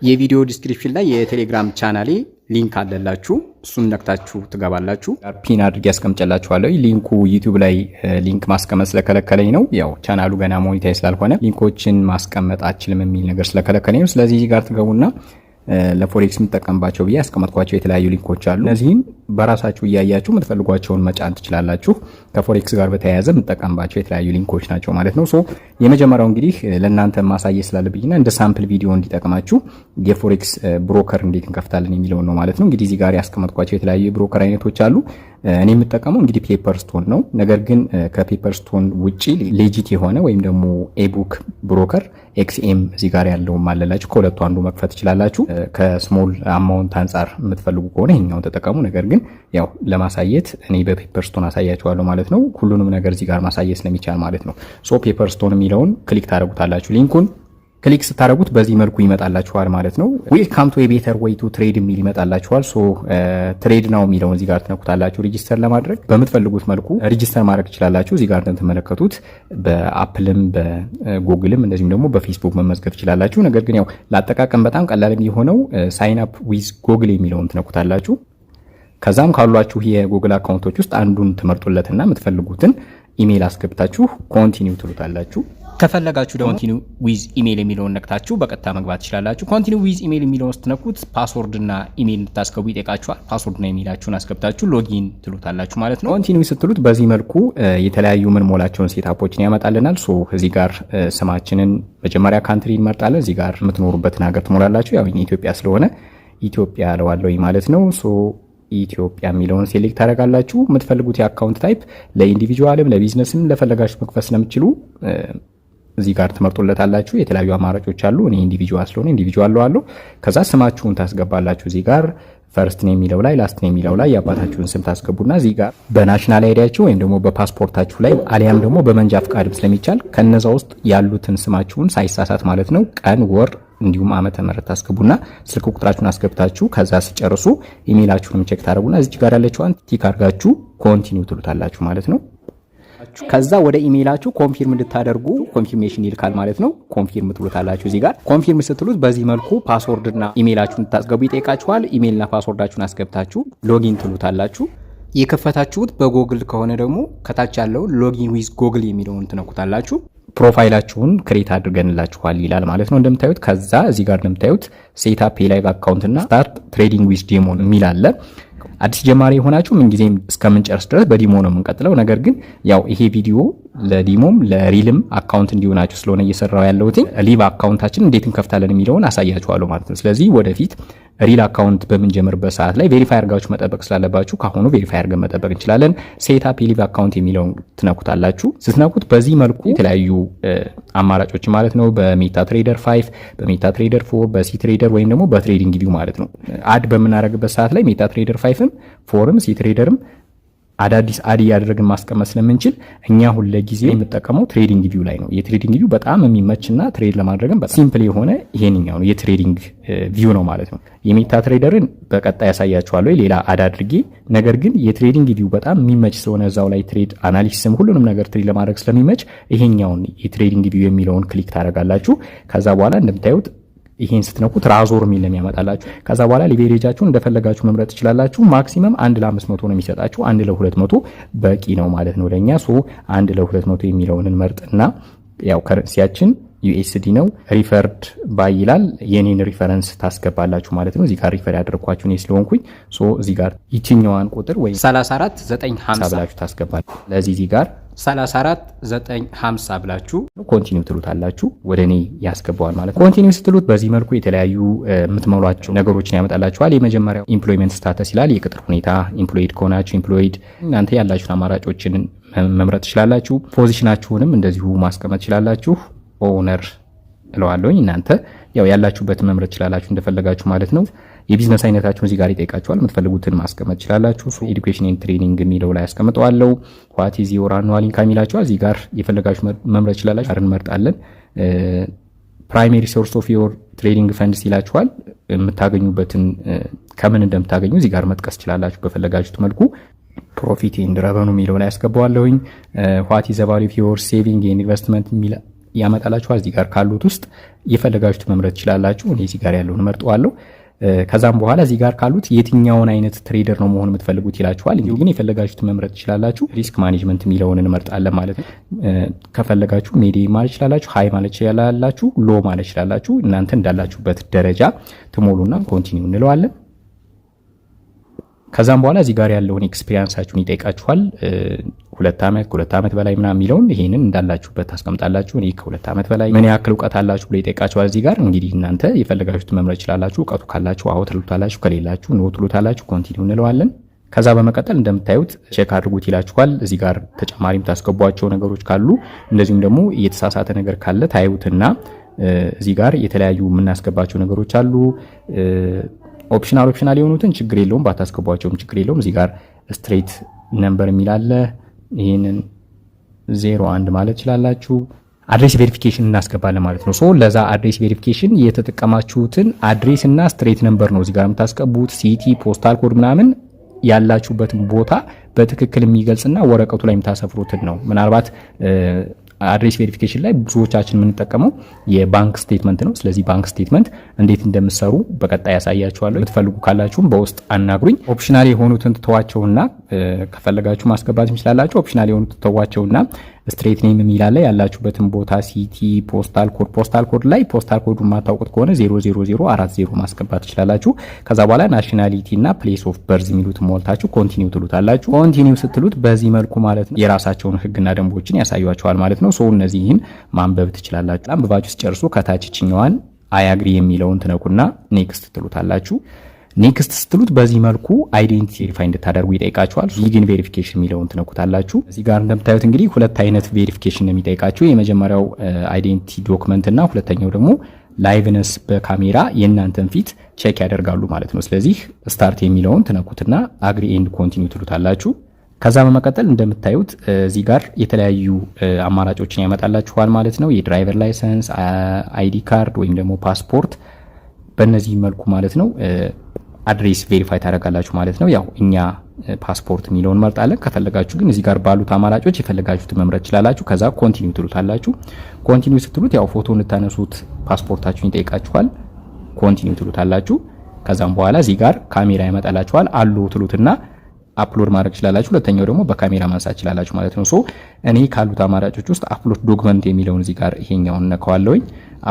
የቪዲዮ description ላይ የቴሌግራም ቻናሌ link አለላችሁ። እሱን ነክታችሁ ትገባላችሁ። Pin አድርጌ ያስቀምጨላችኋለሁ። Link ኡ ዩቲዩብ ላይ link ማስቀመጥ ስለከለከለኝ ነው። ያው ቻናሉ ገና monetize ስላልሆነ link ኦችን ማስቀመጥ አችልም የሚል ነገር ስለከለከለኝ ነው። ስለዚህ እዚህ ጋር ትገቡና ለ forex የምጠቀምባቸው ብዬ ያስቀመጥኳቸው የተለያዩ link ኦች አሉ። እነዚህን በራሳችሁ እያያችሁ የምትፈልጓቸውን መጫን ትችላላችሁ። ከ forex ጋር በተያያዘ የምጠቀምባቸው የተለያዩ link ኦች ናቸው ማለት ነው። So የመጀመሪያው እንግዲህ ለእናንተ ማሳየት ስላለብኝና እንደ sample ቪዲዮ እንዲጠቅማችሁ የ forex broker እንዴት እንከፍታለን የሚለውን ነው ማለት ነው። እንግዲህ እዚህ ጋር ያስቀመጥኳቸው የተለያዩ የ broker አይነቶች አሉ። እኔ የምጠቀመው እንግዲህ ፔፐርስቶን ነው። ነገር ግን ከፔፐርስቶን ውጪ legit የሆነ ወይም ደግሞ ኤቡክ broker XM እዚህ ጋር ያለውም አለላችሁ። ከሁለቱ አንዱ መክፈት ትችላላችሁ። ከ small amount አንጻር የምትፈልጉ ከሆነ ይሄኛውን ተጠቀሙ። ነገር ግን ያው ለማሳየት እኔ በፔፐርስቶን አሳያችኋለሁ ማለት ነው። ሁሉንም ነገር እዚህ ጋር ማሳየት ስለሚቻል ማለት ነው። So ፔፐርስቶን የሚለውን click ታደርጉታላችሁ። Link ኡን click ስታደርጉት በዚህ መልኩ ይመጣላችኋል ማለት ነው። "Welcome to better way to trade" የሚል ይመጣላችኋል። So "Trade now" የሚለውን እዚህ ጋር ትነኩታላችሁ። Register ለማድረግ በምትፈልጉት መልኩ register ማድረግ ትችላላችሁ። እዚህ ጋር እንደምትመለከቱት በአፕልም በጉግልም እንደዚሁም ደግሞ በፌስቡክ መመዝገብ ትችላላችሁ። ነገር ግን ያው ለአጠቃቀም በጣም ቀላል የሚሆነው "Sign up with Google" የሚለውን ትነኩታላችሁ። ከዛም ካሏችሁ የጉግል account ኦች ውስጥ አንዱን ትመርጡለትና የምትፈልጉትን ኢሜይል አስገብታችሁ continue ትሉታላችሁ። ከፈለጋችሁ ደግሞ "Continue with email" የሚለውን ነክታችሁ በቀጥታ መግባት ትችላላችሁ። "Continue with email" የሚለውን ስትነኩት password ና ኢሜይል እንድታስገቡ ይጠይቃችኋል። Password ና ኢሜይላችሁን አስገብታችሁ login ትሉታላችሁ ማለት ነው። Continue ስትሉት በዚህ መልኩ የተለያዩ ምንሞላቸውን setup ኦችን ያመጣልናል። So እዚህ ጋር ስማችንን መጀመሪያ country እንመርጣለን። እዚህ ጋር የምትኖሩበትን ሀገር ትሞላላችሁ። ያው ኢትዮጵያ ስለሆነ ኢትዮጵያ እለዋለሁ ማለት ነው። So ኢትዮጵያ የሚለውን select ታደርጋላችሁ። የምትፈልጉት የ account type ለ individual ም ለ business ም ለፈለጋችሁ መክፈት ስለምትችሉ እዚህ ጋር ትመርጡለታላችሁ። የተለያዩ አማራጮች አሉ። እኔ individual ስለሆነ individual እለዋለሁ። ከዛ ስማችሁን ታስገባላችሁ። እዚህ ጋር first name የሚለው ላይ፣ last name የሚለው ላይ የአባታችሁን ስም ታስገቡና እዚህ ጋር በ national ID ያችሁ ወይም ደግሞ በፓስፖርታችሁ ላይ አሊያም ደግሞ በመንጃ ፍቃድም ስለሚቻል ከነዛ ውስጥ ያሉትን ስማችሁን ሳይሳሳት ማለት ነው፣ ቀን፣ ወር እንዲሁም ዓመተ ምህረት ታስገቡና ስልክ ቁጥራችሁን አስገብታችሁ ከዛ ስትጨርሱ ኢሜይላችሁንም check ታደርጉና እዚች ጋር ያለችዋን tick አድርጋችሁ continue ትሉታላችሁ ማለት ነው። ከዛ ወደ ኢሜይላችሁ confirm እንድታደርጉ confirmation ይልካል ማለት ነው። Confirm ትሉታላችሁ። እዚህ ጋር confirm ስትሉት በዚህ መልኩ password ና ኢሜይላችሁን እንድታስገቡ ይጠይቃችኋል። ኢሜይልና password ኣችሁን አስገብታችሁ login ትሉታላችሁ። የከፈታችሁት በጎግል ከሆነ ደግሞ ከታች ያለውን "Login with Google" የሚለውን ትነኩታላችሁ። Profile ኣችሁን create አድርገንላችኋል ይላል ማለት ነው እንደምታዩት። ከዛ እዚህ ጋር እንደምታዩት "Set up a live account" እና "Start trading with demo" የሚል አለ። አዲስ ጀማሪ የሆናችሁ ምንጊዜም እስከምንጨርስ ድረስ በ demo ነው የምንቀጥለው። ነገር ግን ያው ይሄ ቪዲዮ ለዲሞም ለሪልም አካውንት እንዲሆናችሁ ስለሆነ እየሰራው ያለሁት live account ኣችን እንዴት እንከፍታለን የሚለውን አሳያችኋለሁ ማለት ነው። ስለዚህ ወደፊት real account በምንጀምርበት ሰዓት ላይ verify አድርጋችሁ መጠበቅ ስላለባችሁ ካሁኑ verify አድርገን መጠበቅ እንችላለን። "Set up live account" የሚለውን ትነኩታላችሁ። ስትነኩት በዚህ መልኩ የተለያዩ አማራጮች ማለት ነው በ MetaTrader 5፣ በ MetaTrader 4፣ በ cTrader ወይም ደግሞ በ TradingView ማለት ነው። Add በምናደርግበት ሰዓት ላይ MetaTrader 5ም 4ም cTrader ም አዳዲስ add እያደረግን ማስቀመጥ ስለምንችል እኛ ሁለ ጊዜ የምጠቀመው TradingView ላይ ነው። የ TradingView በጣም የሚመችና trade ለማድረግም በጣም simple የሆነ ይሄንኛው ነው የ TradingView ነው ማለት ነው። የ MetaTrader ን በቀጣይ ያሳያችኋለሁ ሌላ add አድርጌ። ነገር ግን የ TradingView በጣም የሚመች ስለሆነ እዛው ላይ trade analysis ም ሁሉንም ነገር trade ለማድረግ ስለሚመች ይሄኛውን የ TradingView የሚለውን click ታደርጋላችሁ። ከዛ በኋላ እንደምታዩት ይሄን ስትነኩት razor የሚል ነው የሚያመጣላችሁ። ከዛ በኋላ leverage ኣችሁን እንደፈለጋችሁ መምረጥ ትችላላችሁ። Maximum 1 ለ500 ነው የሚሰጣችሁ። 1 ለ200 በቂ ነው ማለት ነው ለእኛ። So 1 ለ200 የሚለውን እንመርጥና ያው currency ያችን USD ነው። "Referred by" ይላል። የኔን reference ታስገባላችሁ ማለት ነው። እዚህ ጋር refer ያደረግኳችሁ እኔ ስለሆንኩኝ so እዚህ ጋር ይችኛዋን ቁጥር ወይ 34950 ብላችሁ ታስገባል። ለዚህ እዚህ ጋር 34950 ብላችሁ continue ትሉታላችሁ። ወደ እኔ ያስገባዋል ማለት ነው። Continue ስትሉት በዚህ መልኩ የተለያዩ የምትሞሏቸው ነገሮችን ያመጣላችኋል። የመጀመሪያው employment status ይላል። የቅጥር ሁኔታ employed ከሆናችሁ employed፣ እናንተ ያላችሁን አማራጮችን መምረጥ ትችላላችሁ። Position ኣችሁንም እንደዚሁ ማስቀመጥ ትችላላችሁ። Owner እለዋለሁኝ። እናንተ ያው ያላችሁበትን መምረጥ ትችላላችሁ እንደፈለጋችሁ ማለት ነው። የቢዝነስ አይነታችሁን እዚህ ጋር ይጠይቃችኋል። የምትፈልጉትን ማስቀመጥ ትችላላችሁ። "Education and training" የሚለው ላይ አስቀምጠዋለሁ። "What is your annual income" ይላችኋል። እዚህ ጋር የፈለጋችሁ መምረጥ ትችላላችሁ። እንመርጣለን። "Primary source of your trading funds" ይላችኋል። የምታገኙበትን ከምን እንደምታገኙ እዚህ ጋር መጥቀስ ትችላላችሁ በፈለጋችሁት መልኩ። "Profit and revenue" የሚለው ላይ ያስገባዋለሁኝ። "What is the value of your saving and investment" ያመጣላችኋል። እዚህ ጋር ካሉት ውስጥ የፈለጋችሁት መምረጥ ትችላላችሁ። እኔ እዚህ ጋር ያለውን መርጠዋለሁ። ከዛም በኋላ እዚህ ጋር ካሉት የትኛውን አይነት trader ነው መሆን የምትፈልጉት ይላችኋል። ግን የፈለጋችሁት መምረጥ ትችላላችሁ። Risk management የሚለውን እንመርጣለን ማለት ነው። ከፈለጋችሁ medium ማለት ትችላላችሁ፣ high ማለት ትችላላችሁ፣ low ማለት ትችላላችሁ። እናንተ እንዳላችሁበት ደረጃ ትሞሉና continue እንለዋለን። ከዛም በኋላ እዚህ ጋር ያለውን experience ኣችሁን ይጠይቃችኋል። 2 ዓመት፣ ከ2 ዓመት በላይ ምናምን የሚለውን ይሄንን እንዳላችሁበት ታስቀምጣላችሁ። እኔ ከ2 ዓመት በላይ። ምን ያክል እውቀት አላችሁ ብሎ ይጠይቃችኋል። እዚህ ጋር እንግዲህ እናንተ የፈለጋችሁት መምረጥ ይችላላችሁ። እውቀቱ ካላችሁ አዎ ትሉታላችሁ፣ ከሌላችሁ no ትሉታላችሁ። Continue እንለዋለን። ከዛ በመቀጠል እንደምታዩት check አድርጉት ይላችኋል። እዚህ ጋር ተጨማሪ የምታስገቧቸው ነገሮች ካሉ፣ እንደዚሁም ደግሞ የተሳሳተ ነገር ካለ ታዩትና እዚህ ጋር የተለያዩ የምናስገባቸው ነገሮች አሉ። Optional የሆኑትን ችግር የለውም፣ ባታስገቧቸውም ችግር የለውም። እዚህ ጋር street number የሚል አለ። ይህንን 01 ማለት ትችላላችሁ። Address verification እናስገባለን ማለት ነው። So ለዛ address verification የተጠቀማችሁትን address እና street number ነው እዚህ ጋር የምታስገቡት። City፣ postal code ምናምን ያላችሁበትን ቦታ በትክክል የሚገልጽና ወረቀቱ ላይ የምታሰፍሩትን ነው። ምናልባት address verification ላይ ብዙዎቻችን የምንጠቀመው የ bank statement ነው። ስለዚህ bank statement እንዴት እንደምትሰሩ በቀጣይ ያሳያችኋለሁ። የምትፈልጉ ካላችሁም በውስጥ አናግሩኝ። Optional የሆኑትን ትተዋቸውና ከፈለጋችሁ ማስገባት ትችላላችሁ። Optional የሆኑትን ትተዋቸውና street name የሚል አለ፣ ያላችሁበትን ቦታ፣ city፣ postal code። Postal code ላይ postal code ኡን የማታውቁት ከሆነ 00040 ማስገባት ትችላላችሁ። ከዛ በኋላ nationality እና place of birth የሚሉት ሞልታችሁ continue ትሉታላችሁ። Continue ስትሉት በዚህ መልኩ ማለት ነው የራሳቸውን ህግና ደንቦችን ያሳዩአችኋል ማለት ነው። So እነዚህን ማንበብ ትችላላችሁ። አንብባችሁ ስትጨርሱ ከታች ይችኛዋን I agree የሚለውን ትነኩና next ትሉታላችሁ። Next ስትሉት በዚህ መልኩ identity verify እንድታደርጉ ይጠይቃችኋል። Begin verification የሚለውን ትነኩታላችሁ። እዚህ ጋር እንደምታዩት እንግዲህ ሁለት አይነት verification ነው የሚጠይቃችሁ። የመጀመሪያው identity document እና ሁለተኛው ደግሞ liveness፣ በካሜራ የእናንተን ፊት check ያደርጋሉ ማለት ነው። ስለዚህ start የሚለውን ትነኩትና agree and continue ትሉታላችሁ። ከዛ በመቀጠል እንደምታዩት እዚህ ጋር የተለያዩ አማራጮችን ያመጣላችኋል ማለት ነው። የ driver license፣ ID card ወይም ደግሞ ፓስፖርት፣ በእነዚህ መልኩ ማለት ነው address verify ታደርጋላችሁ ማለት ነው። ያው እኛ ፓስፖርት የሚለውን መርጣለን። ከፈለጋችሁ ግን እዚህ ጋር ባሉት አማራጮች የፈለጋችሁትን መምረጥ ትችላላችሁ። ከዛ continue ትሉታላችሁ። Continue ስትሉት ያው ፎቶ እንድታነሱት ፓስፖርታችሁን ይጠይቃችኋል። Continue ትሉታላችሁ። ከዛም በኋላ እዚህ ጋር ካሜራ ያመጣላችኋል። Allow ትሉትና upload ማድረግ ትችላላችሁ። ሁለተኛው ደግሞ በካሜራ ማንሳት ትችላላችሁ ማለት ነው። So እኔ ካሉት አማራጮች ውስጥ upload document የሚለውን እዚህ ጋር ይሄኛውን ነካዋለሁኝ።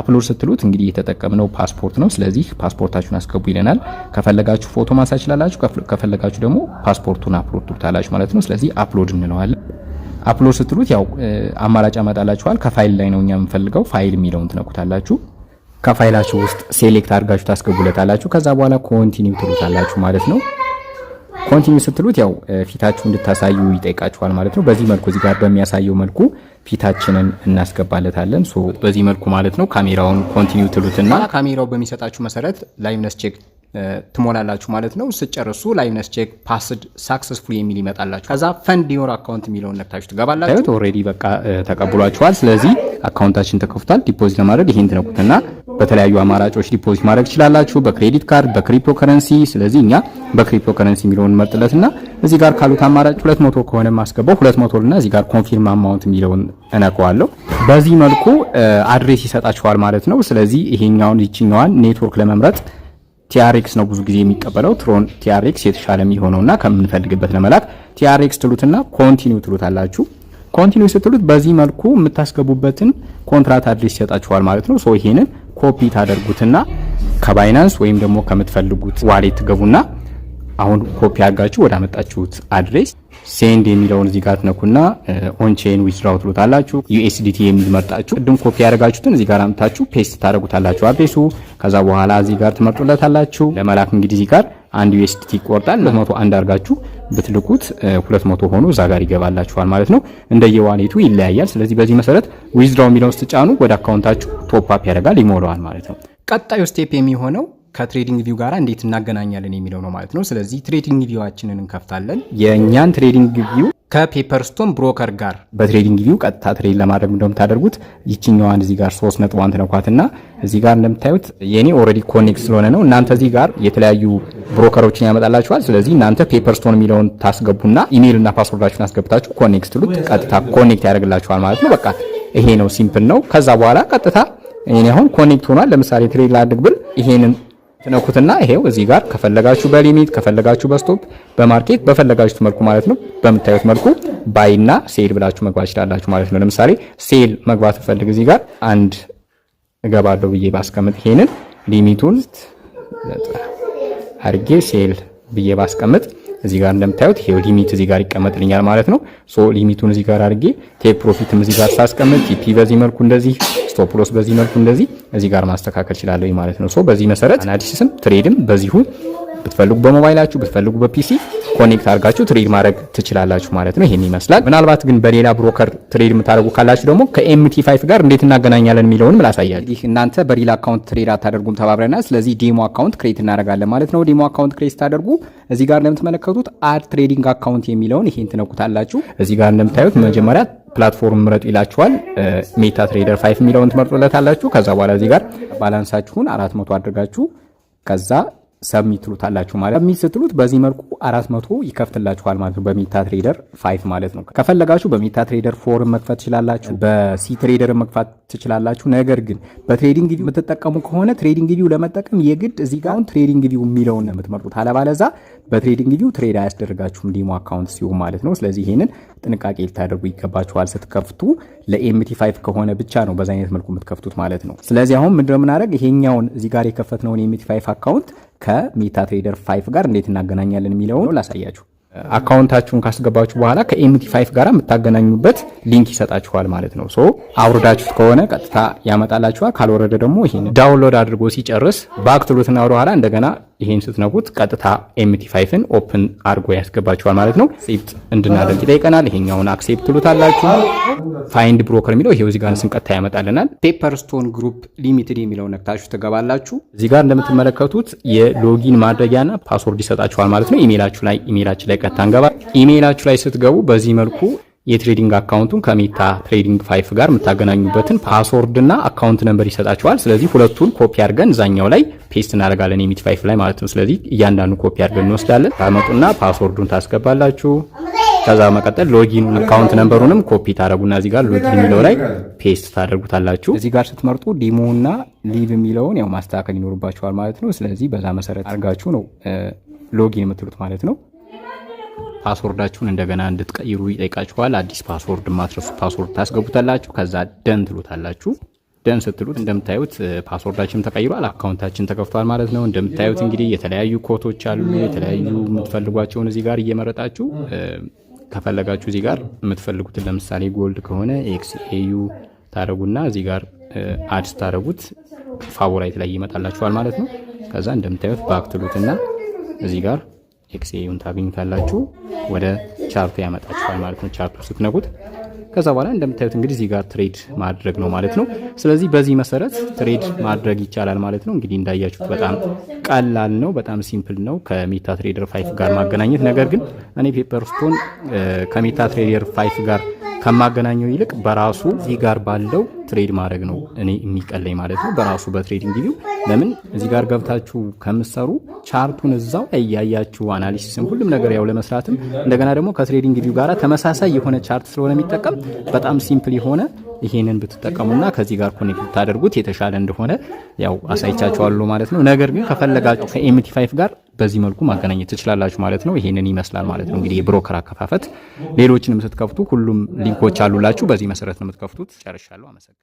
Upload ስትሉት እንግዲህ የተጠቀምነው ፓስፖርት ነው። ስለዚህ ፓስፖርታችሁን አስገቡ ይለናል። ከፈለጋችሁ ፎቶ ማንሳት ትችላላችሁ። ከፈለጋችሁ ደግሞ ፓስፖርቱን upload ትሉታላችሁ ማለት ነው። ስለዚህ upload እንለዋለን። Upload ስትሉት ያው አማራጭ ያመጣላችኋል። ከፋይል ላይ ነው እኛ የምንፈልገው። ፋይል የሚለውን ትነኩታላችሁ። ከፋይላችሁ ውስጥ select አድርጋችሁ ታስገቡለታላችሁ። ከዛ በኋላ continue ትሉታላችሁ ማለት ነው። Continue ስትሉት ያው ፊታችሁ እንድታሳዩ ይጠይቃችኋል ማለት ነው። በዚህ መልኩ እዚህ ጋር በሚያሳየው መልኩ ፊታችንን እናስገባለታለን። So በዚህ መልኩ ማለት ነው ካሜራውን continue ትሉትና ካሜራው በሚሰጣችሁ መሰረት liveness check ትሞላላችሁ ማለት ነው። ስትጨርሱ liveness check passed successful የሚል ይመጣላችሁ። ከዛ fund your account የሚለውን ነክታችሁ ትገባላችሁ። Already በቃ ተቀብሏችኋል። ስለዚህ account ኣችን ተከፍቷል። Deposit ለማድረግ ይሄን ትነኩትና በተለያዩ አማራጮች deposit ማድረግ ትችላላችሁ፣ በ credit card፣ በ crypto ከረንሲ። ስለዚህ እኛ በክሪፕቶ ከረንሲ የሚለውን እንመርጥለትና እዚህ ጋር ካሉት አማራጭ 200 ከሆነ ማስገባው 200 እና እዚህ ጋር confirm amount የሚለውን እነካዋለሁ። በዚህ መልኩ address ይሰጣችኋል ማለት ነው። ስለዚህ ይሄኛውን ይችኛዋን ኔትወርክ ለመምረጥ TRX ነው ብዙ ጊዜ የሚቀበለው። Tron TRX የተሻለ የሚሆነውና ከምንፈልግበት ለመላክ TRX ትሉትና continue ትሉታላችሁ። Continue ስትሉት በዚህ መልኩ የምታስገቡበትን contract address ይሰጣችኋል ማለት ነው። So ይሄንን ኮፒ ታደርጉትና ከ Binance ወይም ደግሞ ከምትፈልጉት wallet ትገቡና አሁን ኮፒ አድርጋችሁ ወደ አመጣችሁት address send የሚለውን እዚህ ጋር ትነኩና on-chain withdraw ትሉታላችሁ። USDT የሚል መርጣችሁ ቅድም ኮፒ ያደረጋችሁትን እዚህ ጋር አምጥታችሁ paste ታደርጉታላችሁ address ኡ። ከዛ በኋላ እዚህ ጋር ትመርጡለታላችሁ። ለመላክ እንግዲህ እዚህ ጋር አንድ USDT ይቆርጣል። 201 አድርጋችሁ ብትልኩት 200 ሆኖ እዛ ጋር ይገባላችኋል ማለት ነው። እንደየ wallet ኡ ይለያያል። ስለዚህ በዚህ መሰረት withdraw የሚለውን ስትጫኑ ወደ account ኣችሁ top up ያደርጋል፣ ይሞላዋል ማለት ነው። ቀጣዩ step የሚሆነው ከ TradingView ጋር እንዴት እናገናኛለን የሚለው ነው ማለት ነው። ስለዚህ TradingView ኣችንን እንከፍታለን። የእኛን TradingView ከ Pepperstone broker ጋር በ TradingView ቀጥታ trade ለማድረግ እንደምታደርጉት ይችኛዋን እዚህ ጋር ሶስት ነጥቧን ትነኳትና እዚህ ጋር እንደምታዩት የኔ already connect ስለሆነ ነው። እናንተ እዚህ ጋር የተለያዩ broker ኦችን ያመጣላችኋል። ስለዚህ እናንተ Pepperstone የሚለውን ታስገቡና ኢሜይል እና password ኣችሁን አስገብታችሁ connect ስትሉት ቀጥታ connect ያደርግላችኋል ማለት ነው። በቃ ይሄ ነው፣ simple ነው። ከዛ በኋላ ቀጥታ እኔ አሁን connect ሆኗል። ለምሳሌ trade ላድርግ ብል ይሄንን ትነኩትና ይሄው እዚህ ጋር ከፈለጋችሁ በ limit፣ ከፈለጋችሁ በ stop፣ በ market፣ በፈለጋችሁት መልኩ ማለት ነው። በምታዩት መልኩ buy ና sell ብላችሁ መግባት ትችላላችሁ ማለት ነው። ለምሳሌ sell መግባት ብፈልግ እዚህ ጋር አንድ እገባለሁ ብዬ ባስቀምጥ፣ ይሄንን limit ኡን አርጌ sell ብዬ ባስቀምጥ እዚህ ጋር እንደምታዩት ይሄው limit እዚህ ጋር ይቀመጥልኛል ማለት ነው። So limit ኡን እዚህ ጋር አድርጌ take profit ም እዚህ ጋር ሳስቀምጥ TP በዚህ መልኩ እንደዚህ፣ stop loss በዚህ መልኩ እንደዚህ እዚህ ጋር ማስተካከል እችላለሁ ማለት ነው። So በዚህ መሰረት analysis ም trade ም በዚሁ ብትፈልጉ በሞባይላችሁ፣ ብትፈልጉ በ PC connect አድርጋችሁ trade ማድረግ ትችላላችሁ ማለት ነው። ይሄን ይመስላል። ምናልባት ግን በሌላ broker trade የምታደርጉ ካላችሁ ደግሞ ከ MT5 ጋር እንዴት እናገናኛለን የሚለውንም ላሳያችሁ። ይህ እናንተ በ real account trade አታደርጉም ተባብለናል። ስለዚህ demo account create እናደርጋለን ማለት ነው። Demo account create ስታደርጉ እዚህ ጋር እንደምትመለከቱት add trading account የሚለውን ይሄን ትነኩታላችሁ። እዚህ ጋር እንደምታዩት መጀመሪያ platform ምረጡ ይላችኋል። MetaTrader 5 የሚለውን ትመርጡለታላችሁ። ከዛ በኋላ እዚህ ጋር balance ኣችሁን 400 አድርጋችሁ ከዛ submit ትሉታላችሁ ማለት። Submit ስትሉት በዚህ መልኩ 400 ይከፍትላችኋል ማለት ነው። በ MetaTrader 5 ማለት ነው። ከፈለጋችሁ በ MetaTrader 4 መክፈት ትችላላችሁ፣ በ cTrader መክፈት ትችላላችሁ። ነገር ግን በ TradingView የምትጠቀሙ ከሆነ TradingView ለመጠቀም የግድ እዚህ ጋር አሁን TradingView የሚለውን ነው የምትመርጡት። አለባለዛ በ TradingView trade አያስደርጋችሁም demo account ሲሆን ማለት ነው። ስለዚህ ይሄንን ጥንቃቄ ልታደርጉ ይገባችኋል። ስትከፍቱ ለ MT5 ከሆነ ብቻ ነው በዛ አይነት መልኩ የምትከፍቱት ማለት ነው። ስለዚህ አሁን ምንድነው የምናደርግ? ይሄኛውን እዚህ ጋር የከፈትነውን የ MT5 account ከ MetaTrader 5 ጋር እንዴት እናገናኛለን የሚለውን ላሳያችሁ። Account ኣችሁን ካስገባችሁ በኋላ ከ MT5 ጋር የምታገናኙበት link ይሰጣችኋል ማለት ነው። So አውርዳችሁት ከሆነ ቀጥታ ያመጣላችኋል። ካልወረደ ደግሞ ይሄን download አድርጎ ሲጨርስ back ትሉትና ወደኋላ እንደገና ይሄን ስትነኩት ቀጥታ MT5ን open አድርጎ ያስገባችኋል ማለት ነው። Accept እንድናደርግ ይጠይቀናል። ይሄኛውን accept ትሉታላችሁ። Find broker የሚለው ይሄው እዚህ ጋር ስንቀጥታ ያመጣልናል። Pepperstone Group Limited የሚለውን ነክታችሁ ትገባላችሁ። እዚህ ጋር እንደምትመለከቱት የ login ማድረጊያና password ይሰጣችኋል ማለት ነው። ኢሜይላችሁ ላይ ኢሜይላችሁ ላይ ቀጥታ እንገባ። ኢሜይላችሁ ላይ ስትገቡ በዚህ መልኩ የ trading account ኡን ከ MetaTrading 5 ጋር የምታገናኙበትን password እና account number ይሰጣችኋል። ስለዚህ ሁለቱን ኮፒ አድርገን እዛኛው ላይ paste እናደርጋለን MT5 ላይ ማለት ነው። ስለዚህ እያንዳንዱ ኮፒ አድርገን እንወስዳለን። ታመጡና password ኡን ታስገባላችሁ። ከዛ መቀጠል login account number ኡንም copy ታደርጉና እዚህ ጋር login የሚለው ላይ paste ታደርጉታላችሁ። እዚህ ጋር ስትመርጡ demo እና live የሚለውን ያው ማስተካከል ይኖርባችኋል ማለት ነው። ስለዚህ በዛ መሰረት አድርጋችሁ ነው login የምትሉት ማለት ነው። Password ኣችሁን እንደገና እንድትቀይሩ ይጠይቃችኋል። አዲስ password፣ ማትረሱ password ታስገቡታላችሁ። ከዛ done ትሉታላችሁ። Done ስትሉት እንደምታዩት password ኣችን ተቀይሯል፣ account ኣችን ተከፍቷል ማለት ነው። እንደምታዩት እንግዲህ የተለያዩ quote ኦች አሉ። የተለያዩ የምትፈልጓቸውን እዚህ ጋር እየመረጣችሁ ከፈለጋችሁ እዚህ ጋር የምትፈልጉትን ለምሳሌ gold ከሆነ XAU ታደረጉና እዚህ ጋር add ስታደረጉት favorite ላይ ይመጣላችኋል ማለት ነው። ከዛ እንደምታዩት back ትሉትና እዚህ ጋር XAU ን ታገኙታላችሁ። ወደ chart ኡ ያመጣችኋል ማለት ነው። Chart ኡ ስትነኩት ከዛ በኋላ እንደምታዩት እንግዲህ እዚህ ጋር trade ማድረግ ነው ማለት ነው። ስለዚህ በዚህ መሰረት trade ማድረግ ይቻላል ማለት ነው። እንግዲህ እንዳያችሁት በጣም ቀላል ነው፣ በጣም simple ነው ከ MetaTrader 5 ጋር ማገናኘት። ነገር ግን እኔ Pepperstone ከ MetaTrader 5 ጋር ከማገናኘው ይልቅ በራሱ እዚህ ጋር ባለው trade ማድረግ ነው እኔ የሚቀለኝ ማለት ነው። በራሱ በ TradingView። ለምን እዚህ ጋር ገብታችሁ ከምትሰሩ chart ኡን እዛው ላይ እያያችሁ analysis ም ሁሉም ነገር ያው ለመስራትም እንደገና ደግሞ ከ TradingView ጋር ተመሳሳይ የሆነ chart ስለሆነ የሚጠቀም በጣም simple የሆነ ይሄንን ብትጠቀሙና ከዚህ ጋር connect ብታደርጉት የተሻለ እንደሆነ ያው አሳይቻችኋለሁ ማለት ነው። ነገር ግን ከፈለጋችሁ ከ MT5 ጋር በዚህ መልኩ ማገናኘት ትችላላችሁ ማለት ነው። ይሄንን ይመስላል ማለት ነው። እንግዲህ የ broker አከፋፈት ሌሎችንም ስትከፍቱ ሁሉም link ኦች አሉላችሁ። በዚህ መሰረት ነው የምትከፍቱት። ጨርሻለሁ። አመሰግናለሁ።